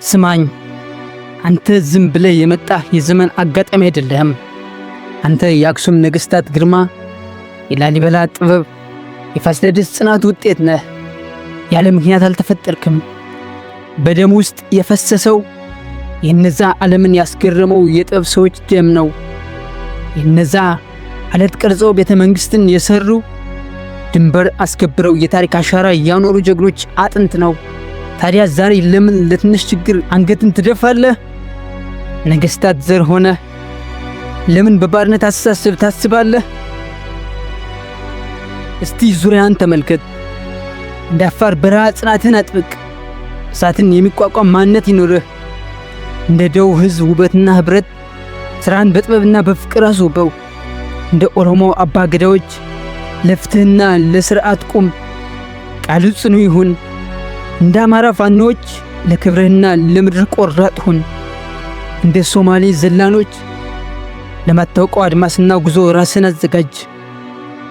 ስማኝ፣ አንተ ዝም ብለህ የመጣህ የዘመን አጋጣሚ አይደለህም። አንተ የአክሱም ነገሥታት ግርማ፣ የላሊበላ ጥበብ፣ የፋሲለደስ ጽናት ውጤት ነህ። ያለ ምክንያት አልተፈጠርክም። በደም ውስጥ የፈሰሰው የነዛ ዓለምን ያስገረመው የጥበብ ሰዎች ደም ነው። የነዛ አለት ቀርጸው ቤተ መንግሥትን የሰሩ፣ ድንበር አስከብረው የታሪክ አሻራ ያኖሩ ጀግኖች አጥንት ነው። ታዲያ ዛሬ ለምን ለትንሽ ችግር አንገትን ትደፋለህ? ነገሥታት ዘር ሆነህ ለምን በባርነት አስተሳሰብ ታስባለህ? እስቲ ዙሪያህን ተመልከት። እንደ አፋር በረሃ ጽናትህን አጥብቅ። እሳትን የሚቋቋም ማንነት ይኑርህ። እንደ ደቡብ ሕዝብ ውበትና ኅብረት ሥራህን በጥበብና በፍቅር አስውበው። እንደ ኦሮሞ አባ ገዳዎች ለፍትህና ለሥርዓት ቁም። ቃልህ ጽኑ ይሁን። እንደ አማራ ፋኖዎች ለክብርህና ለምድር ቆራጥ ሁን። እንደ ሶማሌ ዘላኖች ለማታውቀው አድማስና ጉዞ ራስህን አዘጋጅ።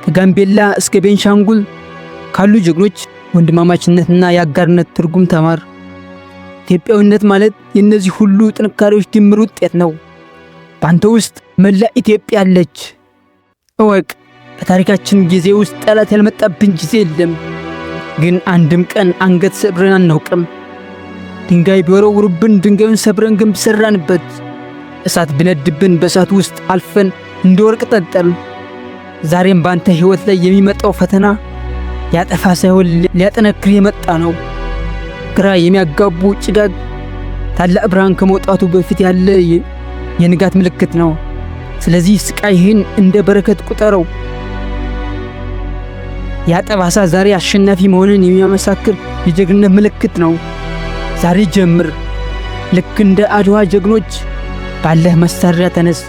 ከጋምቤላ እስከ ቤንሻንጉል ካሉ ጀግኖች ወንድማማችነትና የአጋርነት ትርጉም ተማር። ኢትዮጵያዊነት ማለት የእነዚህ ሁሉ ጥንካሬዎች ድምር ውጤት ነው። በአንተ ውስጥ መላ ኢትዮጵያ አለች። እወቅ፣ በታሪካችን ጊዜ ውስጥ ጠላት ያልመጣብን ጊዜ የለም። ግን አንድም ቀን አንገት ሰብረን አናውቅም። ድንጋይ ቢወረውሩብን ድንጋዩን ሰብረን ግንብ ሰራንበት። እሳት ቢነድብን በእሳት ውስጥ አልፈን እንደ ወርቅ ጠጠርን። ዛሬም በአንተ ሕይወት ላይ የሚመጣው ፈተና ሊያጠፋ ሳይሆን ሊያጠነክር የመጣ ነው። ግራ የሚያጋቡ ጭጋግ ታላቅ ብርሃን ከመውጣቱ በፊት ያለ የንጋት ምልክት ነው። ስለዚህ ስቃይህን እንደ በረከት ቁጠረው። ያ ጠባሳ ዛሬ አሸናፊ መሆንን የሚያመሳክር የጀግንነት ምልክት ነው። ዛሬ ጀምር። ልክ እንደ አድዋ ጀግኖች ባለህ መሳሪያ ተነስ።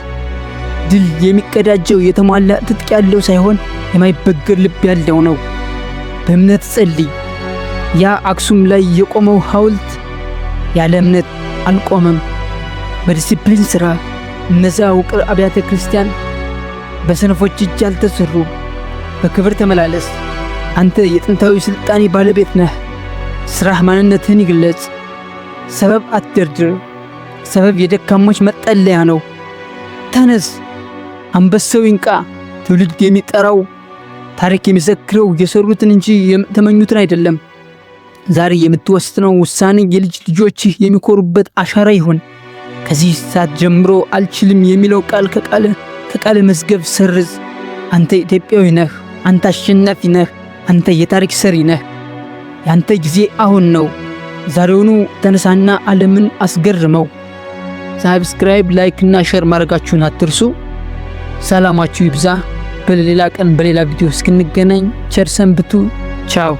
ድል የሚቀዳጀው የተሟላ ትጥቅ ያለው ሳይሆን የማይበገር ልብ ያለው ነው። በእምነት ጸልይ። ያ አክሱም ላይ የቆመው ሐውልት ያለ እምነት አልቆመም። በዲሲፕሊን ሥራ። እነዚያ ውቅር አብያተ ክርስቲያን በሰነፎች እጅ አልተሰሩ። በክብር ተመላለስ። አንተ የጥንታዊ ስልጣኔ ባለቤት ነህ። ሥራህ ማንነትህን ይግለጽ። ሰበብ አትደርድር። ሰበብ የደካሞች መጠለያ ነው። ተነስ፣ አንበሳው ይንቃ። ትውልድ የሚጠራው፣ ታሪክ የሚዘክረው የሰሩትን እንጂ የተመኙትን አይደለም። ዛሬ የምትወስነው ውሳኔ የልጅ ልጆችህ የሚኮሩበት አሻራ ይሁን። ከዚህ ሰዓት ጀምሮ አልችልም የሚለው ቃል ከቃል መዝገብ ሰርዝ። አንተ ኢትዮጵያዊ ነህ። አንተ አሸናፊ ነህ። አንተ የታሪክ ሰሪ ነህ። ያንተ ጊዜ አሁን ነው። ዛሬውኑ ተነሳና ዓለምን አስገርመው። Subscribe፣ like እና share ማድረጋችሁን አትርሱ። ሰላማችሁ ይብዛ። በሌላ ቀን በሌላ ቪዲዮ እስክንገናኝ ቸር ሰንብቱ። ቻው።